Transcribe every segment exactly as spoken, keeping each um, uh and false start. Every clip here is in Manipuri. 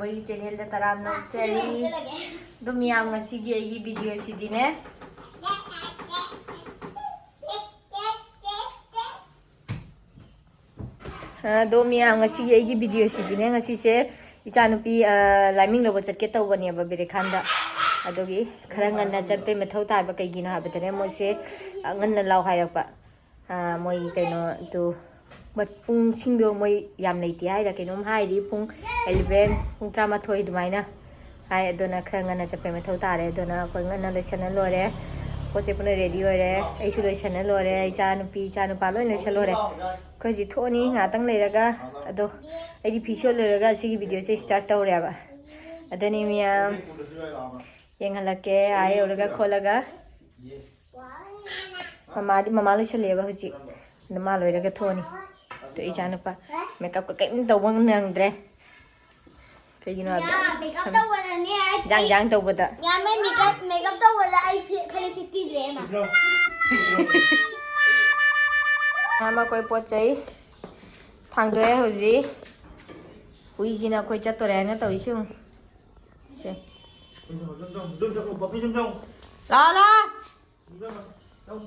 ꯃꯣꯏꯒꯤ ꯆꯦꯅꯦꯜꯗ ꯇꯔꯥꯝꯅ ꯑꯣꯛꯆꯔꯤ꯫ ꯑꯗꯨꯝ ꯃꯌꯥꯝ, ꯉꯁꯤꯒꯤ ꯑꯩꯒꯤ ꯚꯤꯗꯤꯑꯣꯁꯤꯗꯤꯅꯦ, ꯑꯗꯣ ꯃꯌꯥꯝ, ꯉꯁꯤꯒꯤ ꯑꯩꯒꯤ ꯚꯤꯗꯤꯑꯣꯁꯤꯗꯤꯅꯦ, ꯉꯁꯤꯁꯦ ꯏꯆꯥꯅꯨꯄꯤ, ꯑ, ꯂꯥꯏꯃꯤꯡ ꯂꯧꯕ ꯆꯠꯀꯦ ꯇꯧꯕꯅꯦꯕ ꯕꯤꯔꯦꯈꯥꯟꯗ꯫ ꯑꯗꯨꯒꯤ ꯈꯔ ꯉꯟꯅ ꯆꯠꯄꯩ ꯃꯊꯧ ꯇꯥꯕ꯫ ꯀꯩꯒꯤꯅꯣ ꯍꯥꯏꯕꯗꯅꯦ, ꯃꯣꯏꯁꯦ, ꯑ, ꯉꯟꯅ ꯂꯥꯎ ꯍꯥꯏꯔꯛꯄ꯫ ꯑ, ꯃꯣꯏ ꯀꯩꯅꯣ, ꯑꯗꯨ, ꯃ-, ꯄꯨꯡꯁꯤꯡꯗꯣ ꯃꯣꯏ ꯌꯥꯝ ꯂꯩꯇꯦ ꯍꯥꯏꯔ ꯀꯩꯅꯣꯝ ꯍꯥꯏꯔꯤ꯫ ꯄꯨꯡ ꯑꯦꯂꯚꯦꯟ, ꯄꯨꯡ ꯇꯔꯥꯃꯥꯊꯣꯏ ꯑꯗꯨꯃꯥꯏꯅ ꯍꯥꯏ꯫ ꯑꯗꯨꯅ ꯈꯔ ꯉꯟꯅ ꯆꯠꯄꯩ ꯃꯊꯧ ꯇꯥꯔꯦ꯫ ꯑꯗꯨꯅ ꯑꯩꯈꯣꯏ ꯉꯟꯅ ꯂꯣꯏꯁꯟꯅ ꯂꯣꯏꯔꯦ꯫ ꯄꯣꯠ ꯆꯩ ꯄꯨꯟꯅ ꯔꯦꯗꯤ ꯑꯣꯏꯔꯦ꯫ ꯑꯩꯁꯨ ꯂꯣꯏꯁꯟꯅ ꯂꯣꯏꯔꯦ꯫ ꯏꯆꯥ ꯅꯨꯄꯤ, ꯏꯆꯥ ꯅꯨꯄꯥ ꯂꯣꯏ ꯂꯣꯏꯁꯜꯂꯣꯔꯦ꯫ ꯑꯩꯈꯣꯏ ꯍꯧꯖꯤꯛ ꯊꯣꯛꯑꯅꯤ ꯉꯥꯛꯇꯪ ꯂꯩꯔꯒ꯫ ꯑꯗꯣ ꯑꯩꯗꯤ ꯐꯤ ꯁꯦꯠ ꯂꯣꯏꯔꯒ ꯁꯤꯒꯤ ꯚꯤꯗꯤꯑꯣꯁꯦ ꯁ꯭ꯇꯥꯔꯠ ꯇꯧꯔꯦꯕ꯫ ꯑꯗꯨꯅꯤ ꯃꯌꯥꯝ, ꯌꯦꯡꯍꯜꯂꯛꯀꯦ ꯑꯥ ꯌꯧꯔꯒ ꯈꯣꯠꯂꯒ꯫ ꯃꯃꯥꯗꯤ, ꯃꯃꯥ ꯂꯣꯏꯁꯜꯂꯦꯕ ꯍꯧꯖꯤꯛ꯫ ꯑꯗꯨ ꯃꯥ ꯂꯣꯏꯔꯒ ꯊꯣꯛꯑꯅꯤ꯫ ꯑꯗꯣ ꯏꯆꯥꯅꯨꯄꯥ ꯃꯦꯀꯞꯀ ꯀꯔꯤꯝ ꯇꯧꯕ ꯅꯪꯗ꯭ꯔꯦ꯫ ꯀꯩꯒꯤꯅꯣ ꯍꯥꯏꯕꯗ ꯌꯥ, ꯃꯦꯀꯞ ꯁꯝ-, ꯇꯧꯕꯗꯅꯦ ꯑꯩ ꯏꯟꯖꯥꯡ, ꯏꯟꯖꯥꯡ ꯇꯧꯕꯗ꯫ ꯌꯥꯝ ꯃꯦꯀꯞ, ꯃꯦꯀꯞ ꯇꯧꯕꯗ ꯑꯩ ꯐꯤ-, ꯐꯅꯦꯛ ꯁꯦꯠꯄꯤꯗ꯭ꯔꯦ, ꯏꯃꯥ꯫ ꯃꯌꯥꯝ, ꯑꯩꯈꯣꯏ ꯄꯣꯠ ꯆꯩ ꯊꯥꯡꯗꯣꯛꯑꯦ ꯍꯧꯖꯤꯛ꯫ ꯍꯨꯏꯁꯤꯅ ꯑꯩꯈꯣꯏ ꯆꯠꯇꯣꯔꯦ ꯍꯥꯏꯅ ꯇꯧꯔꯤꯁꯤ ꯌꯦꯡꯉꯨ꯫ ꯁꯦ꯫ ꯂꯥꯛꯑꯣ, ꯂꯥꯛꯑꯣ꯫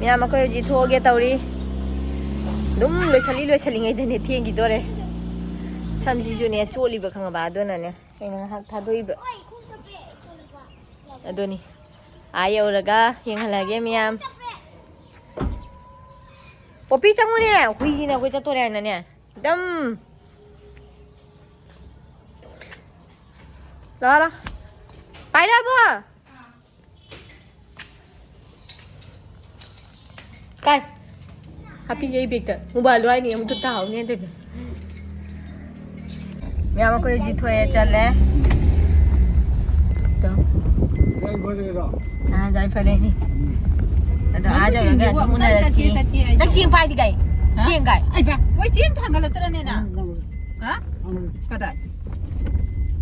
ꯃꯌꯥꯝ, ꯑꯩꯈꯣꯏ ꯍꯧꯖꯤꯛ ꯊꯣꯛꯑꯒꯦ ꯇꯧꯔꯤ꯫ ꯑꯗꯨꯝ ꯂꯣꯏꯁꯜꯂꯤ, ꯂꯣꯏꯁꯜꯂꯤꯉꯩꯗꯅꯦ ꯊꯦꯡꯈꯤꯗꯣꯔꯦ꯫ ꯁꯝꯁꯤꯁꯨꯅꯦ ꯆꯣꯠꯂꯤꯕ, ꯈꯪꯉꯕ? ꯑꯗꯨꯅꯅꯦ ꯑꯩꯅ ꯉꯥꯏꯍꯥꯛ ꯊꯥꯗꯣꯛꯏꯕ꯫ ꯑꯗꯨꯅꯤ꯫ ꯑꯥ ꯌꯧꯔꯒ ꯌꯦꯡꯍꯜꯂꯒꯦ ꯃꯌꯥꯝ꯫ ꯄꯣꯄꯤ, ꯆꯪꯉꯨꯅꯦ꯫ ꯍꯨꯏꯁꯤꯅ ꯑꯩꯈꯣꯏ ꯆꯠꯇꯣꯔꯦ ꯍꯥꯏꯅꯅꯦ꯫ ꯑꯗꯨꯝ꯫ ꯂꯥꯛꯑꯣ, ꯂꯥꯛꯑꯣ꯫ ꯄꯥꯏꯔꯛꯑꯕꯣ? ꯀꯥꯏ? ꯍꯥꯞꯄꯤꯒꯦ ꯑꯩ ꯕꯦꯛꯇ꯫ ꯃꯣꯕꯥꯏꯜꯗꯣ ꯍꯥꯏꯅꯤ ꯑꯃꯨꯛꯇ ꯇꯥꯍꯧꯅꯦ ꯑꯗꯨꯗ꯫ ꯃꯌꯥꯝ ꯑꯩꯈꯣꯏ ꯍꯧꯖꯤꯛ ꯊꯣꯛꯑꯦ ꯆꯠꯂꯦ꯫ ꯇꯣ꯫ ꯌꯥꯏꯐꯔꯦꯔꯣ? ꯑꯥ, ꯌꯥꯏꯐꯔꯦꯅꯦ꯫ ꯑꯗꯣ ꯑꯥ ꯌꯧꯔꯒ ꯑꯗꯨꯝ ꯎꯅꯔꯁꯤ꯫ ꯅꯪ ꯆꯦꯡ ꯄꯥꯏꯗꯤ ꯀꯩ? ꯍꯥ? ꯆꯦꯡ ꯀꯥꯏ? ꯑꯩ ꯄꯥꯏ-, ꯍꯣꯏ, ꯆꯦꯡ ꯊꯥꯡꯒꯠꯂꯛꯇ꯭ꯔꯅꯦ ꯅꯪ? ꯅꯪ ꯍꯥ?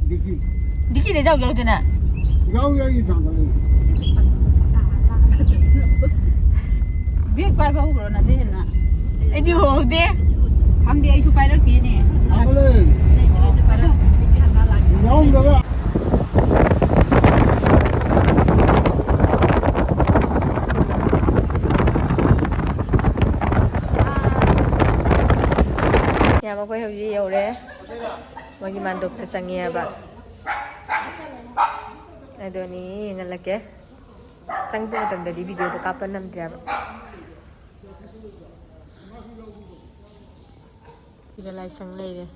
ꯗꯤꯛꯀꯤ꯫ ꯗꯤꯛꯀꯤꯗ ꯌꯥꯎ ꯌꯥꯎꯗꯅ? ꯌꯥꯎ ꯌꯥꯎ ꯊꯥꯡꯒꯠꯂꯛꯏ꯫ ꯕꯦꯛ ꯄꯥꯏꯕ ꯍꯧꯕ꯭ꯔꯣ ꯅꯪꯗꯤ ꯍꯦꯟꯅ? ꯑꯩꯗꯤ ꯍꯧꯍꯧꯗꯦ꯫ ꯈꯪꯗꯦ, ꯑꯩꯁꯨ ꯄꯥꯏꯔꯛꯇꯦꯅꯦ꯫ ꯊꯥꯡꯒꯠꯂꯛꯏ꯫ ꯃꯥꯟꯗꯣꯞꯇ ꯆꯪꯉꯦꯕ꯫ ꯑꯗꯨꯅꯤ, ꯌꯦꯡꯍꯜꯂꯛꯀꯦ꯫ ꯆꯪꯕ ꯃꯇꯝꯗꯗꯤ ꯚꯤꯗꯤꯑꯣꯗꯣ ꯀꯥꯞꯄ ꯅꯝꯗ꯭ꯔꯦꯕ꯫ ꯁꯤꯗ ꯂꯥꯏꯁꯪ ꯂꯩꯔꯦ꯫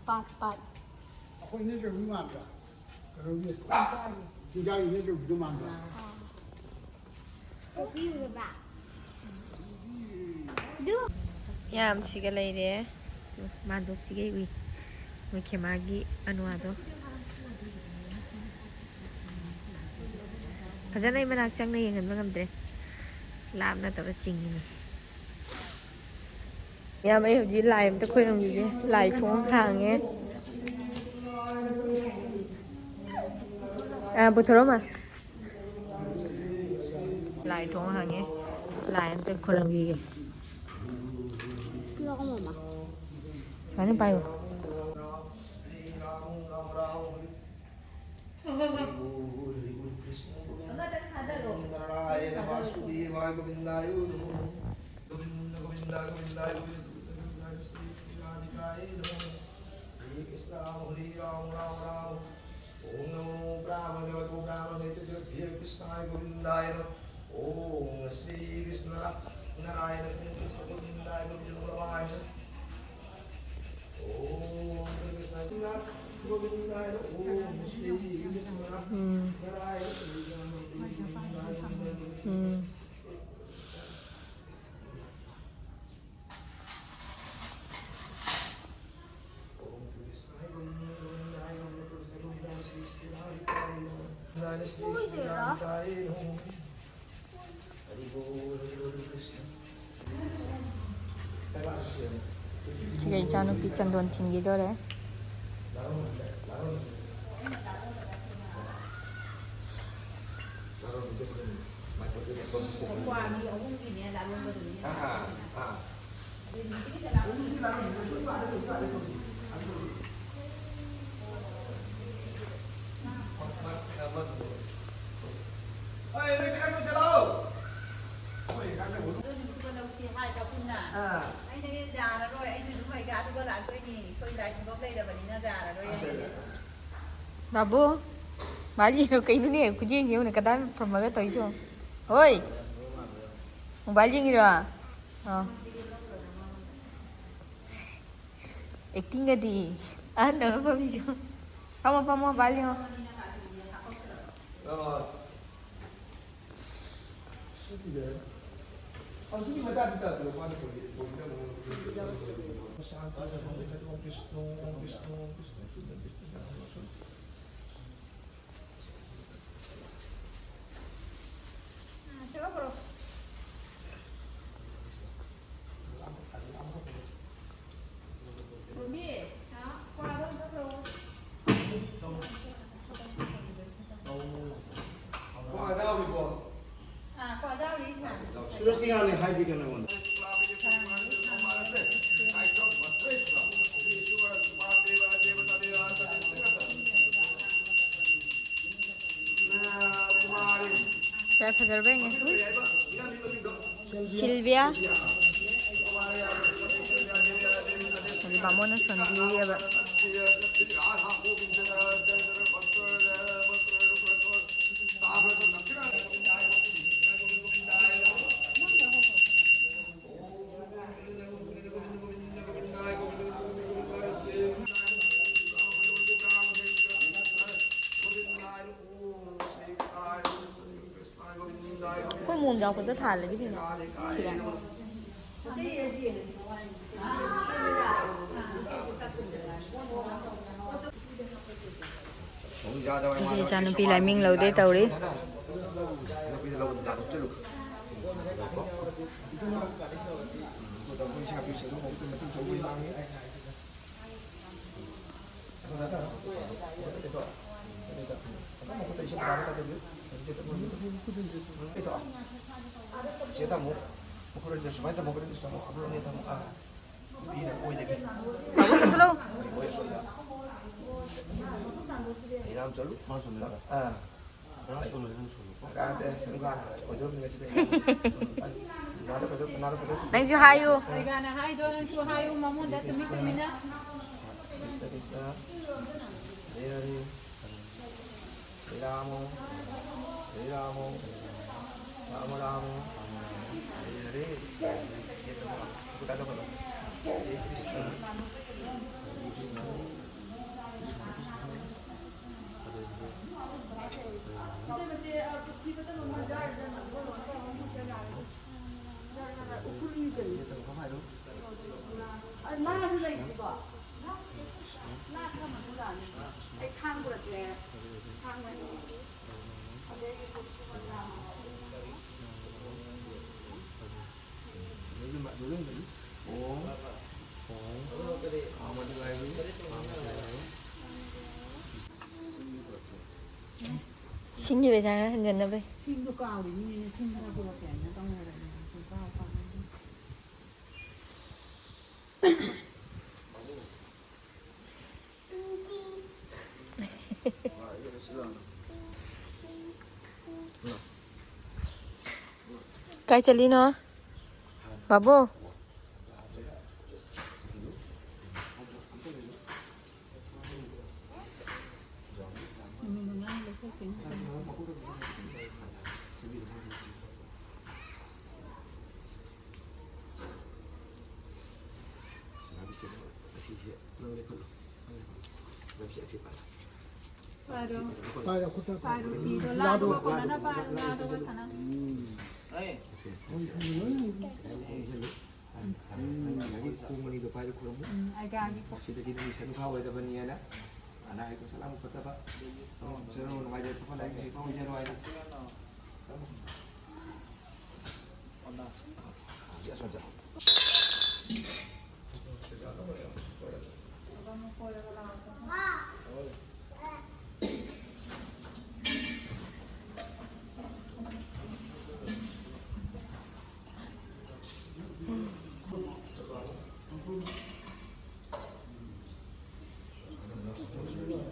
ꯄꯥꯠ, ꯄꯥꯠ꯫ ꯑꯩꯈꯣꯏ ꯅꯠꯇ꯭ꯔꯕ ꯃꯥꯟꯕ꯭ꯔꯥ? ꯀꯩꯅꯣꯒꯤ ꯄꯨꯖꯥꯔꯤ ꯅꯠꯇ꯭ꯔꯕꯗꯣ ꯃꯥꯟꯕ꯭ꯔꯥ? ꯌꯥꯝ ꯁꯤꯒ ꯂꯩꯔꯦ꯫ ꯃꯥꯟꯗꯣꯞꯁꯤꯒ ꯎꯏ꯫ ꯃꯣꯏ ꯈꯦꯃꯥꯒꯤ ꯑꯅꯨꯋꯥꯗꯣ꯫ ꯐꯖꯅ ꯑꯩ ꯃꯅꯥꯛ ꯆꯪꯅ ꯌꯦꯡꯍꯟꯕ ꯉꯝꯗ꯭ꯔꯦ꯫ ꯂꯥꯞꯅ ꯇꯧꯔ ꯆꯤꯡꯉꯤꯅꯤ꯫ ꯌꯥꯝ, ꯑꯩ ꯍꯧꯖꯤꯛ ꯂꯥꯏ ꯑꯝꯇ ꯈꯣꯏꯔꯝꯈꯤꯒꯦ꯫ ꯂꯥꯏ ꯊꯣꯡ ꯍꯥꯡꯉꯦ꯫ ꯑꯥ, ꯄꯨꯊꯣꯔꯛꯑꯣ, ꯃꯥ꯫ ꯂꯥꯏ ꯊꯣꯡ ꯍꯥꯡꯉꯦ꯫ ꯂꯥꯏ ꯑꯝꯇ ꯈꯣꯏꯔꯝꯈꯤꯒꯦ꯫ ꯁꯨꯃꯥꯏꯅ ꯄꯥꯏꯌꯨ꯫ ꯍꯔꯤ ꯕꯣꯜ, ꯍꯔꯤ ꯕꯣꯜ, ꯀ꯭ꯔꯤꯁꯅ ꯒꯣꯕꯤꯟꯗ, ꯒꯣꯕꯤꯟꯗ ꯅꯥꯔꯥꯌణ ꯕꯥꯁꯨꯗꯦꯕꯥꯌ ꯒꯣꯕꯤꯟꯗꯥꯌ ꯅꯃꯣ꯫ ꯒꯣꯕꯤꯟꯗ, ꯒꯣꯕꯤꯟꯗ, ꯒꯣꯕꯤꯟꯗꯥꯌ ꯒꯣꯕꯤꯟꯗ, ꯒꯣꯕꯤꯟꯗꯥꯌ ꯁ꯭ꯔꯤ ꯁ꯭ꯔꯤ ꯔꯥꯙꯤꯀꯥꯌ ꯅꯃꯣ꯫ ꯍꯔꯤ ꯀ꯭ꯔꯤꯁꯅ ꯔꯥꯝ ꯍꯔꯤ ꯔꯥꯝ ꯔꯥꯝ ꯔꯥꯝ꯫ ॐ नमो ब्राह्मणेभ्यो ब्राह्मणेभ्यो ब्राह्मणेभ्यो कृष्णाय गोविन्दाय नमः। ॐ श्री कृष्ण नारायण कृष्ण गोविन्दाय नमः। ॐ कृष्ण गोविन्दाय नमः। ॐ श्री कृष्ण नारायण कृष्ण गोविन्दाय नमः। ꯁꯤꯒ ꯏꯆꯥꯅꯨꯄꯤ ꯆꯟꯗꯣꯟ ꯊꯤꯟꯈꯤꯗꯣꯔꯦ꯫ ꯕꯥꯕꯨ, ꯃꯥ ꯌꯦꯡꯉꯣ, ꯀꯩꯅꯣꯅꯦ? ꯈꯨꯌꯦꯡꯁꯦ ꯌꯦꯡꯉꯨꯅꯦ, ꯀꯗꯥꯏ ꯐꯝꯃꯒ ꯇꯧꯔꯤꯁꯦ ꯌꯦꯡꯉꯣ꯫ ꯍꯣꯏ, ꯃꯣꯕꯥꯏꯜ ꯌꯦꯡꯉꯤꯔꯣ? ꯑꯥ꯫ ꯑꯦꯛꯇꯤꯡꯒꯗꯤ ꯑꯍꯟꯗꯧꯅ ꯐꯝꯃꯤꯁꯦ ꯌꯦꯡꯉꯣ꯫ ꯐꯝꯃꯣ, ꯐꯝꯃꯣ, ꯃꯣꯕꯥꯏꯜ ꯌꯦꯡꯉꯣ꯫ ꯁꯨꯔꯖꯀꯤ ꯉꯥꯡꯅꯦ ꯍꯥꯏꯕꯤꯒꯅꯨ ꯑꯩꯉꯣꯟꯗ꯫ ꯁꯦ, ꯐꯖꯔꯕ ꯌꯦꯡꯉꯦ꯫ ꯎꯏ꯫ ꯁꯤꯜꯚꯤꯌꯥ꯫ ꯍꯧꯖꯤꯛ ꯕꯥꯃꯣꯟꯅ ꯁꯣꯟꯕꯤꯔꯤꯑꯕ꯫ ꯑꯩꯈꯣꯏ ꯃꯣꯟ ꯌꯥꯎꯕꯗ ꯊꯥꯜꯂꯗꯤ ꯐꯩꯅ꯫ ꯁꯤꯔ꯫ ꯑꯩꯒꯤ ꯏꯆꯥꯅꯨꯄꯤ ꯂꯥꯏꯃꯤꯡ ꯂꯧꯗꯣꯏ ꯇꯧꯔꯤ꯫ ꯁꯨꯃꯥꯏꯅ ꯇꯝꯃꯣ꯫ ꯃꯈꯣꯏ ꯂꯣꯏꯅ ꯁꯨꯃꯥꯏꯅ ꯇꯝꯃꯣ, ꯀꯔꯤꯝꯇ ꯇꯝꯃꯣ꯫ ꯑꯥ꯫ ꯅꯨꯄꯤꯅ ꯑꯣꯏꯗꯒꯤ꯫ ꯕꯥꯕꯨ, ꯆꯠꯂꯣ꯫ ꯑꯣꯏ, ꯑꯣꯏ, ꯑꯣꯏ꯫ ꯂꯩꯅꯥꯝ ꯆꯠꯂꯨ꯫ ꯑꯥ꯫ ꯀꯥꯟꯅꯗꯦ, ꯁꯨꯝ ꯀꯥꯟꯅ ꯑꯣꯏꯗꯧꯔꯕꯅꯤ ꯉꯁꯤꯗꯤ꯫ ꯅꯥꯔꯛꯀꯗꯧ, ꯅꯥꯔꯛꯀꯗꯧ꯫ ꯅꯪꯁꯨ ꯍꯥꯏꯌꯨ꯫ ꯑꯣꯏꯒꯥꯅ ꯍꯥꯏꯗꯣ, ꯅꯪꯁꯨ ꯍꯥꯏꯌꯨ, ꯃꯃꯣꯟꯗ ꯇꯨꯃꯤꯟ ꯇꯨꯃꯤꯟꯅ꯫ ꯀ꯭ꯔꯤꯁꯅ, ꯀ꯭ꯔꯤꯁꯅ꯫ ꯍꯔꯦ ꯍꯔꯦ꯫ శ్రీరామో శ్రీరామో రామ రామ హరే హరే. హరే కృష్ణ. ꯎꯈ꯭ꯔꯨꯜꯒꯤ ꯀꯔꯤ? ꯑ, ꯂꯥꯁꯨ ꯂꯩꯇ꯭ꯔꯤꯕꯣ? ꯂꯥ ꯈꯔ ꯃꯇꯨꯡ ꯂꯥꯛꯑꯅꯤ꯫ ꯑꯩ ꯊꯥꯡ ꯄꯨꯔꯛꯀꯦ꯫ ꯊꯥꯡ ꯃꯔꯤ꯫ ꯑꯗꯩ ꯑꯣꯝ꯫ ꯑꯣꯝ꯫ ꯏꯁꯤꯡꯒꯤ ꯄꯩꯁꯥ ꯈꯔ ꯍꯟꯖꯟꯅꯕꯩ꯫ ꯁꯤꯡꯗꯣ ꯀꯥꯎꯔꯤꯅꯤꯅꯦ, ꯁꯤꯡ ꯈꯔ ꯄꯨꯔꯛꯀꯦ ꯍꯥꯏꯅ ꯇꯧꯅꯔꯕꯅꯦ꯫ ꯁꯨꯡꯀꯥꯎ ꯀꯥꯎꯔꯦ꯫ ꯀꯥꯏ ꯆꯠꯂꯤꯅꯣ ꯕꯥꯕꯨ? ꯅꯨꯃꯤꯠ ꯃꯉꯥꯅꯤ ꯂꯧꯊꯣꯛꯇꯣꯏꯅꯤ꯫ ꯄꯥꯔꯣ꯫ ꯄꯥꯔꯣ, ꯈꯨꯠꯇ ꯄꯥꯔꯣ, ꯐꯤꯗꯣ ꯂꯥꯗꯨꯒ ꯀꯣꯟꯅꯅ ꯄꯥꯔꯣ, ꯂꯥꯗꯨꯒ ꯁꯥꯟꯅ꯫ ꯎꯝ꯫ ꯎꯝ꯫ ꯎꯝ꯫ ꯎꯝ꯫ ꯑꯩꯒꯤ ꯁꯤꯗꯒꯤ ꯅꯪꯒꯤ ꯁꯔꯨꯛ ꯑꯣꯏꯗꯕꯅꯤ ꯍꯥꯏꯅ ꯑꯅꯥ ꯑꯌꯦꯛ ꯁꯂꯥꯝ ꯐꯠꯇꯕ ꯆꯠꯂꯣ, ꯅꯨꯡꯉꯥꯏꯖꯔꯣ, ꯐꯕ ꯂꯥꯏꯔꯤꯛ ꯍꯩꯕ ꯑꯣꯏꯖꯔꯣ ꯍꯥꯏꯅ꯫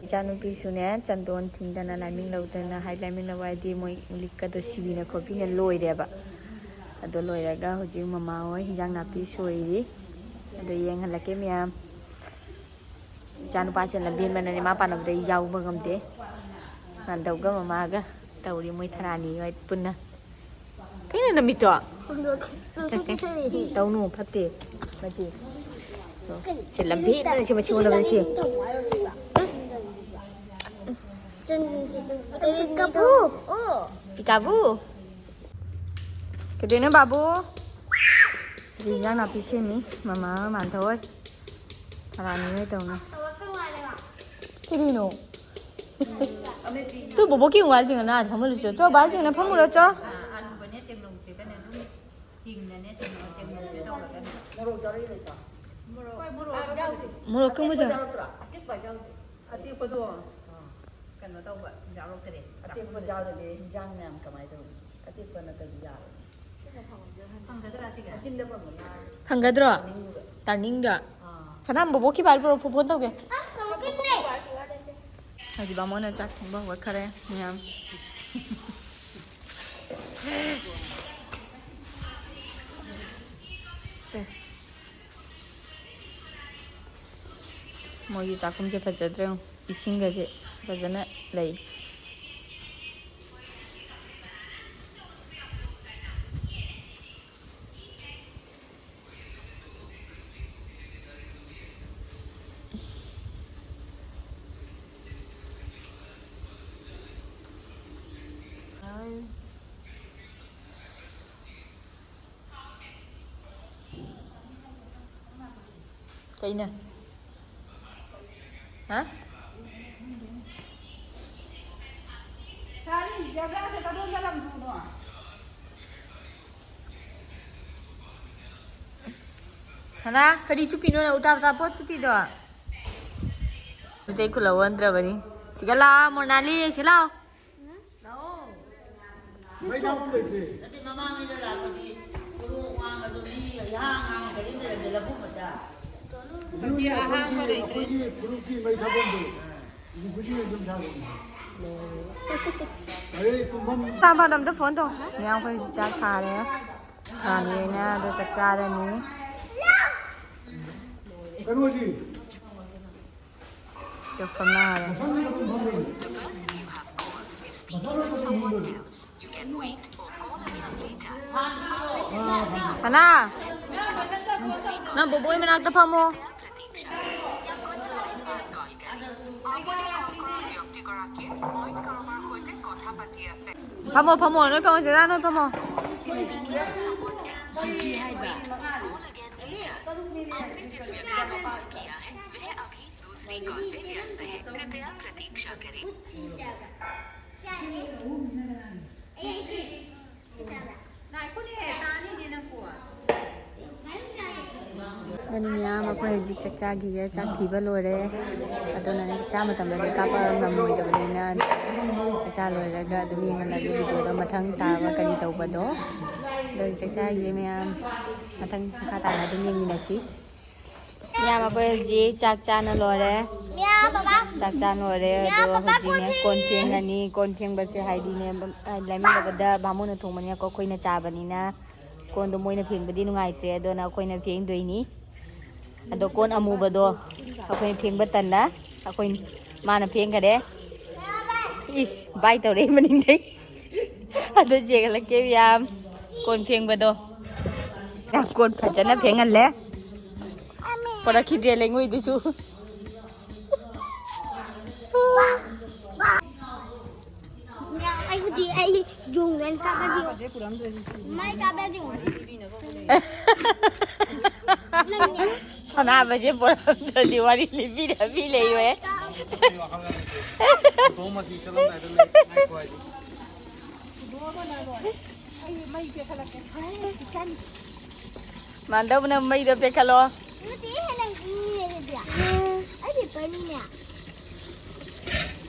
ꯏꯆꯥꯅꯨꯄꯤꯁꯨꯅꯦ, ꯆꯟꯗꯣꯟ ꯊꯤꯟꯗꯅ ꯂꯥꯏꯃꯤꯡ ꯂꯧꯗꯅ ꯍꯥꯏ, ꯂꯥꯏꯃꯤꯡ ꯂꯧꯕ ꯍꯥꯏꯗꯤ ꯃꯣꯏ ꯂꯤꯛꯀꯗꯣ ꯁꯤꯕꯤꯅ ꯈꯣꯠꯄꯤꯅ ꯂꯣꯏꯔꯦꯕ꯫ ꯑꯗꯣ ꯂꯣꯏꯔꯒ ꯍꯧꯖꯤꯛ ꯃꯃꯥ ꯍꯣꯏ ꯍꯤꯟꯖꯥꯡ ꯅꯥꯄꯤ ꯁꯣꯏꯔꯤ꯫ ꯑꯗꯣ ꯌꯦꯡꯍꯜꯂꯛꯀꯦ ꯃꯌꯥꯝ꯫ ꯏꯆꯥꯅꯨꯄꯥꯁꯦ ꯂꯝꯕꯦꯟꯕꯅꯅꯦ ꯃꯥ ꯄꯥꯟꯅꯕꯗ ꯑꯩ ꯌꯥꯎꯕ ꯉꯝꯗꯦ꯫ ꯃꯥꯟꯗꯧꯒ ꯃꯃꯥꯒ ꯇꯧꯔꯤ, ꯃꯣꯏ ꯊꯔꯥꯅꯤ ꯍꯣꯏ ꯄꯨꯟꯅ꯫ ꯀꯩꯅꯣ ꯅꯨꯃꯤꯠꯇꯣ? ꯇꯧꯅꯨ, ꯐꯠꯇꯦ꯫ ꯃꯁꯤ꯫ ꯁꯤ ꯂꯝꯕꯤ ꯅꯪ ꯁꯤ ꯃꯁꯤ ꯎꯅꯕ ꯁꯤ꯫ ꯄꯤꯀꯥꯕꯨ꯫ ꯑꯣ꯫ ꯄꯤꯀꯥꯕꯨ꯫ ꯀꯩꯗꯧꯅꯣ ꯕꯥꯕꯨ? ꯁꯤ ꯏꯟꯖꯥꯡ ꯅꯥꯄꯤ ꯁꯦꯝꯃꯤ ꯃꯃꯥ ꯃꯥꯟꯊꯣꯏ꯫ ꯊꯔꯥꯅꯤ ꯍꯣꯏ ꯇꯧꯅ꯫ ꯀꯔꯤꯅꯣ? ꯇꯨ ꯕꯣꯕꯣꯛꯀꯤ ꯃꯣꯕꯥꯏꯜ ꯆꯤꯡꯉꯅ ꯑꯥꯗ ꯐꯝꯍꯜꯂꯨꯆꯣ꯫ ꯆꯣ, ꯃꯣꯕꯥꯏꯜ ꯆꯤꯡꯉꯅ ꯐꯝꯃꯨꯔꯣ ꯆꯣ꯫ ꯑꯥ, ꯑꯂꯨꯒꯅꯦ ꯇꯦꯡꯅꯧꯁꯦꯒꯅꯦ ꯑꯗꯨꯝ ꯍꯤꯡꯅꯅꯦ ꯇꯦꯡꯅꯧ, ꯇꯦꯡꯅꯧꯁꯦ ꯇꯧꯔꯒꯅꯦ꯫ ꯃꯣꯔꯣꯛ ꯆꯥꯔꯛꯏ ꯂꯩꯇ꯭ꯔꯣ? ꯃꯣꯔꯣꯛ, ꯍꯣꯏ, ꯃꯣꯔꯣꯛ ꯌꯥꯎꯗꯦ꯫ ꯃꯣꯔꯣꯛ ꯀꯨꯝꯕ ꯑꯇꯦꯛꯄ ꯆꯥ- ꯌꯥꯎꯔꯛꯇ꯭ꯔꯣ? ꯑꯇꯦꯛꯄ ꯌꯥꯎꯗꯦ꯫ ꯑꯇꯦꯛꯄꯗꯣ ꯑꯥ꯫ ꯀꯩꯅꯣ ꯇꯧꯕ ꯌꯥꯎꯔꯛꯇ꯭ꯔꯦ꯫ ꯑꯇꯦꯛꯄ ꯆꯥꯗ꯭ꯔꯗꯤ ꯍꯤꯟꯖꯥꯡ ꯃꯌꯥꯝ ꯀꯃꯥꯏꯅ ꯇꯧꯅꯤ? ꯑꯇꯦꯛꯄ ꯅꯠꯇ꯭ꯔꯗꯤ ꯌꯥꯔꯣꯏ꯫ ꯐꯪꯒꯗ꯭ꯔꯥ ꯁꯤꯒ? ꯃꯆꯤꯟꯗ ꯐꯪꯕ ꯉꯥ꯫ ꯐꯪꯒꯗ꯭ꯔꯣ? ꯇꯥꯔꯅꯤꯡꯗꯣ꯫ ꯇꯥꯔꯅꯤꯡꯗꯣ꯫ ꯑꯥ꯫ ꯁꯅꯥꯝ ꯕꯣꯕꯣꯛꯀꯤ ꯕꯥꯜ ꯄꯨꯔꯛꯑꯣ, ꯐꯣꯟ ꯇꯧꯒꯦ꯫ ꯑꯁ, ꯑꯃꯨꯛꯀꯅꯦ꯫ ꯍꯧꯖꯤꯛ ꯕꯥꯃꯣꯟꯅ ꯆꯥꯛ ꯊꯣꯡꯕ ꯍꯧꯒꯠꯈꯔꯦ ꯃꯌꯥꯝ꯫ ꯃꯣꯏꯒꯤ ꯆꯥꯛꯈꯨꯝꯁꯦ ꯐꯖꯗ꯭ꯔꯦ ꯌꯦꯡꯉꯨ꯫ ꯏꯁꯤꯡꯒꯁꯦ ꯐꯖꯅ ꯂꯩ꯫ ꯀꯩꯅ? ꯍꯥ? ꯁꯅꯥ, ꯀꯔꯤ ꯆꯨꯞꯄꯤꯅꯣ ꯅꯪ ꯎꯇꯥ ꯎꯇꯥ ꯄꯣꯠ ꯆꯨꯞꯄꯤꯗꯣ? ꯃꯩꯇꯩ ꯈꯨꯜꯂꯧ ꯑꯣꯟꯗ꯭ꯔꯕꯅꯤ꯫ ꯁꯤꯒ ꯂꯥꯛꯑꯣ, ꯃꯣꯅꯥꯂꯤ, ꯁꯤ ꯂꯥꯛꯑꯣ꯫ ꯃꯩ ꯊꯥꯐꯝ ꯂꯩꯇ꯭ꯔꯦ꯫ ꯅꯠꯇꯦ, ꯃꯃꯥꯡꯉꯩꯗ ꯂꯥꯛꯄꯗꯤ ꯀꯣꯔꯣꯛ ꯋꯥꯡ ꯑꯗꯨ ꯃꯤ ꯌꯥꯍꯥꯡ ꯍꯥꯡꯉꯤ ꯀꯔꯤꯝ ꯂꯩꯔꯝꯗꯦ ꯂꯧꯕꯨꯛ ꯃꯇ꯫ ꯍꯧꯖꯤꯛ ꯑꯩꯈꯣꯏꯒꯤ, ꯑꯍꯥꯡꯕ ꯂꯩꯇ꯭ꯔꯦ꯫ ꯑꯩꯈꯣꯏꯒꯤ ꯐꯨꯔꯨꯞꯀꯤ ꯃꯩ ꯊꯥꯐꯝꯗꯣ ꯍꯧꯖꯤꯛ ꯈꯨꯖꯤꯡ ꯑꯗꯨꯝ ꯊꯥꯕꯅꯤ꯫ ꯑꯗꯩ ꯀꯨꯝꯐꯝ ꯇꯥꯃꯣꯗ ꯑꯝꯇ ꯐꯣꯟ ꯇꯧ꯫ ꯃꯌꯥꯝ ꯑꯩꯈꯣꯏ ꯍꯧꯖꯤꯛ ꯆꯥꯛ ꯊꯥꯔꯦ꯫ ꯊꯥꯅꯤ ꯑꯣꯏꯅ ꯑꯗꯣ ꯆꯥꯛ ꯆꯥꯔꯅꯤ꯫ ꯀꯩꯅꯣꯗꯤ? ꯌꯥꯎꯁꯪ ꯅꯥꯔꯦ꯫ ꯃꯊꯪꯒꯤ ꯑꯗꯨꯝ ꯐꯝꯃꯤ꯫ ꯁꯅꯥ, ꯅꯪ ꯕꯣꯕꯣꯏ ꯃꯅꯥꯛꯇ ꯐꯝꯃꯣ꯫ ꯐꯝꯃꯣ, ꯐꯝꯃꯣ, ꯅꯣꯏ ꯐꯝꯃꯣ, ꯆꯦꯆꯥ, ꯅꯣꯏ ꯐꯝꯃꯣ꯫ ꯃꯅꯤ ꯃꯌꯥꯝ, ꯑꯩꯈꯣꯏ ꯍꯧꯖꯤꯛ ꯆꯥꯛ ꯆꯥꯈꯤꯒꯦ꯫ ꯆꯥꯛ ꯊꯤꯕ ꯂꯣꯏꯔꯦ꯫ ꯑꯗꯨꯅ ꯆꯥꯛ ꯆꯥ ꯃꯇꯝꯗꯗꯤ ꯀꯥꯞꯄ ꯉꯝꯃꯣꯏꯗꯕꯅꯤꯅ, ꯆꯥꯛ ꯆꯥ ꯂꯣꯏꯔꯒ ꯑꯗꯨꯝ ꯌꯦꯡꯍꯜꯂꯒꯦ ꯚꯤꯗꯤꯑꯣꯗꯣ, ꯃꯊꯪ ꯇꯥꯕ ꯀꯔꯤ ꯇꯧꯕꯗꯣ꯫ ꯑꯗꯣ ꯍꯧꯖꯤꯛ ꯆꯥꯛ ꯆꯥꯈꯤꯒꯦ ꯃꯌꯥꯝ꯫ ꯃꯊꯪ ꯃꯈꯥ ꯇꯥꯅ ꯑꯗꯨꯝ ꯌꯦꯡꯃꯤꯟꯅꯁꯤ꯫ ꯃꯌꯥꯝ, ꯑꯩꯈꯣꯏ ꯍꯧꯖꯤꯛ ꯆꯥꯛ ꯆꯥꯅ ꯂꯣꯏꯔꯦ꯫ ꯆꯥꯛ ꯆꯥ ꯂꯣꯏꯔꯦ꯫ ꯑꯗꯣ ꯍꯧꯖꯤꯛꯅꯦ ꯀꯣꯟ ꯐꯦꯡꯉꯅꯤ꯫ ꯀꯣꯟ ꯐꯦꯡꯕꯁꯦ ꯍꯥꯏꯗꯤꯅꯦ, ꯂꯥꯏꯃꯤꯟꯅꯕꯗ ꯕꯥꯃꯣꯟꯅ ꯊꯣꯡꯕꯅꯤꯅꯀꯣ, ꯑꯩꯈꯣꯏꯅ ꯆꯥꯕꯅꯤꯅ ꯀꯣꯟꯗꯣ ꯃꯣꯏꯅ ꯐꯦꯡꯕꯗꯤ ꯅꯨꯡꯉꯥꯏꯇ꯭ꯔꯦ, ꯑꯗꯨꯅ ꯑꯩꯈꯣꯏꯅ ꯐꯦꯡꯗꯣꯏꯅꯤ꯫ ꯑꯗꯣ ꯀꯣꯟ ꯑꯃꯨꯕꯗꯣ ꯑꯩꯈꯣꯏꯅ ꯐꯦꯡꯕ ꯇꯟꯅ ꯑꯩꯈꯣꯏ, ꯃꯥꯅ ꯐꯦꯡꯈꯔꯦ꯫ ꯏꯁ, ꯕꯥꯏ ꯇꯧꯔꯛꯏ ꯃꯅꯤꯡꯗꯩ꯫ ꯑꯗꯣ ꯌꯦꯡꯍꯜꯂꯛꯀꯦ ꯃꯌꯥꯝ, ꯀꯣꯟ ꯐꯦꯡꯕꯗꯣ꯫ ꯌꯥꯝ ꯀꯣꯟ ꯐꯖꯅ ꯐꯦꯡꯍꯜꯂꯦ꯫ ꯄꯨꯔꯛꯈꯤꯗ꯭ꯔꯦ ꯂꯩꯉꯣꯏꯗꯨꯁꯨ꯫ ꯑꯩꯕꯨꯗꯤ ꯑꯩ ꯌꯣꯡꯗ ꯑꯣꯏꯅ ꯀꯥꯞꯄꯗꯤ ꯃꯥꯏ ꯀꯥꯞꯄꯗꯤ ꯁꯅꯥꯕꯁꯦ ꯄꯣꯔꯛꯑꯝꯗ꯭ꯔꯗꯤ ꯋꯥꯔꯤ ꯂꯤꯕꯤꯔꯕꯤ ꯂꯩꯔꯣꯏ꯫ ꯃꯥꯟꯗꯧꯕꯅ ꯃꯩꯗꯣ ꯄꯦꯛꯈꯠꯂꯣ꯫ ꯅꯠꯇꯦ, ꯍꯦꯟꯅ ꯏꯪꯉꯤꯅꯦ ꯑꯗꯨꯗꯤ꯫ ꯑꯩ ꯄꯦꯄꯔꯅꯤꯅꯦ꯫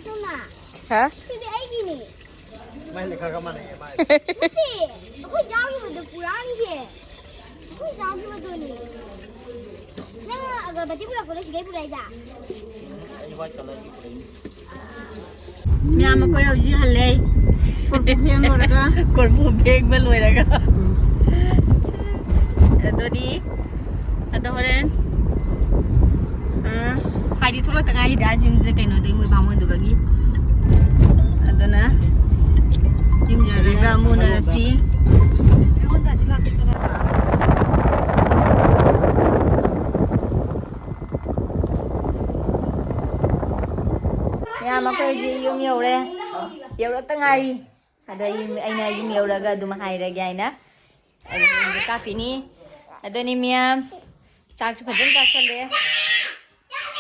ꯁꯣꯃꯥ, ꯍꯥ? ꯁꯤꯗꯤ ꯑꯩꯒꯤꯅꯦ꯫ ꯃꯥꯏ ꯂꯩꯈꯥꯒ ꯃꯥꯟꯅꯩꯌꯦ ꯃꯥꯏ꯫ ꯅꯠꯇꯦ, ꯑꯩꯈꯣꯏ ꯆꯥꯈꯤꯕꯗꯣ ꯄꯨꯔꯥꯅꯤꯁꯦ꯫ ꯑꯩꯈꯣꯏ ꯆꯥꯈꯤꯕꯗꯨꯅꯦ꯫ ꯅꯪ ꯑꯒꯔꯕꯠꯇꯤ ꯄꯨꯔꯛꯄꯗꯣ ꯁꯤꯗꯩ ꯄꯨꯔꯛꯏꯗ꯫ ꯑꯩ white colourꯒꯤ ꯄꯨꯔꯛꯏꯅꯦ꯫ ꯃꯌꯥꯝ ꯑꯩꯈꯣꯏ ꯍꯧꯖꯤꯛ ꯍꯜꯂꯦ꯫ ꯀꯣꯔꯐꯨ ꯐꯦꯡ ꯂꯣꯏꯔꯒ꯫ ꯀꯣꯔꯐꯨ ꯐꯦꯡꯕ ꯂꯣꯏꯔꯒ꯫ ꯑꯗꯨꯗꯤ ꯑꯗꯣ ꯍꯣꯔꯦꯟ, ꯑ, ꯍꯥꯏꯗꯤ ꯊꯣꯛꯂꯛꯇ ꯉꯥꯏꯔꯤꯗ ꯌꯨꯝꯗ ꯀꯩꯅꯣꯗꯩ ꯃꯣꯏ ꯕꯥꯃꯣꯟꯗꯨꯒꯤ꯫ ꯑꯗꯨꯅ ꯌꯨꯝ ꯌꯧꯔꯒ ꯑꯃꯨꯛ ꯎꯅꯔꯁꯤ꯫ ꯃꯌꯥꯝ, ꯑꯩꯈꯣꯏ ꯍꯧꯖꯤꯛ ꯌꯨꯝ ꯌꯧꯔꯦ꯫ ꯌꯧꯔꯛꯇ ꯉꯥꯏꯔꯤ꯫ ꯑꯗꯣ ꯑꯩ, ꯑꯩꯅ ꯌꯨꯝ ꯌꯧꯔꯒ ꯑꯗꯨꯝ ꯍꯥꯏꯔꯒꯦ ꯍꯥꯏꯅ ꯑꯩ ꯌꯨꯝꯗ ꯀꯥꯞꯄꯤꯅꯤ꯫ ꯑꯗꯨꯅꯤ ꯃꯌꯥꯝ, ꯆꯥꯛꯁꯨ ꯐꯖꯅ ꯆꯥꯁꯜꯂꯦ꯫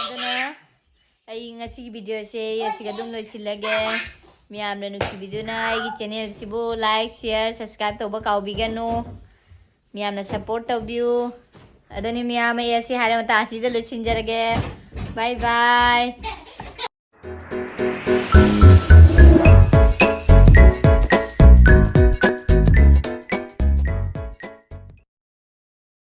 ꯑꯗꯨꯅ ꯑꯩ ꯉꯁꯤꯒꯤ ꯚꯤꯗꯤꯑꯣꯁꯦ ꯑꯩ ꯑꯁꯤꯒ ꯑꯗꯨꯝ ꯂꯣꯏꯁꯤꯜꯂꯒꯦ꯫ ꯃꯌꯥꯝꯅ ꯅꯨꯡꯁꯤꯕꯤꯗꯨꯅ ꯑꯩꯒꯤ ꯆꯦꯅꯦꯜꯁꯤꯕꯨ like, share, subscribe ꯇꯧꯕ ꯀꯥꯎꯕꯤꯒꯅꯨ꯫ ꯃꯌꯥꯝꯅ support ꯇꯧꯕꯤꯌꯨ꯫ ꯑꯗꯨꯅꯤ ꯃꯌꯥꯝ, ꯑꯩ ꯑꯁꯤ ꯍꯥꯏꯔ ꯃꯇꯥꯡ ꯑꯁꯤꯗ ꯂꯣꯏꯁꯤꯟꯖꯔꯒꯦ꯫ Bye bye꯫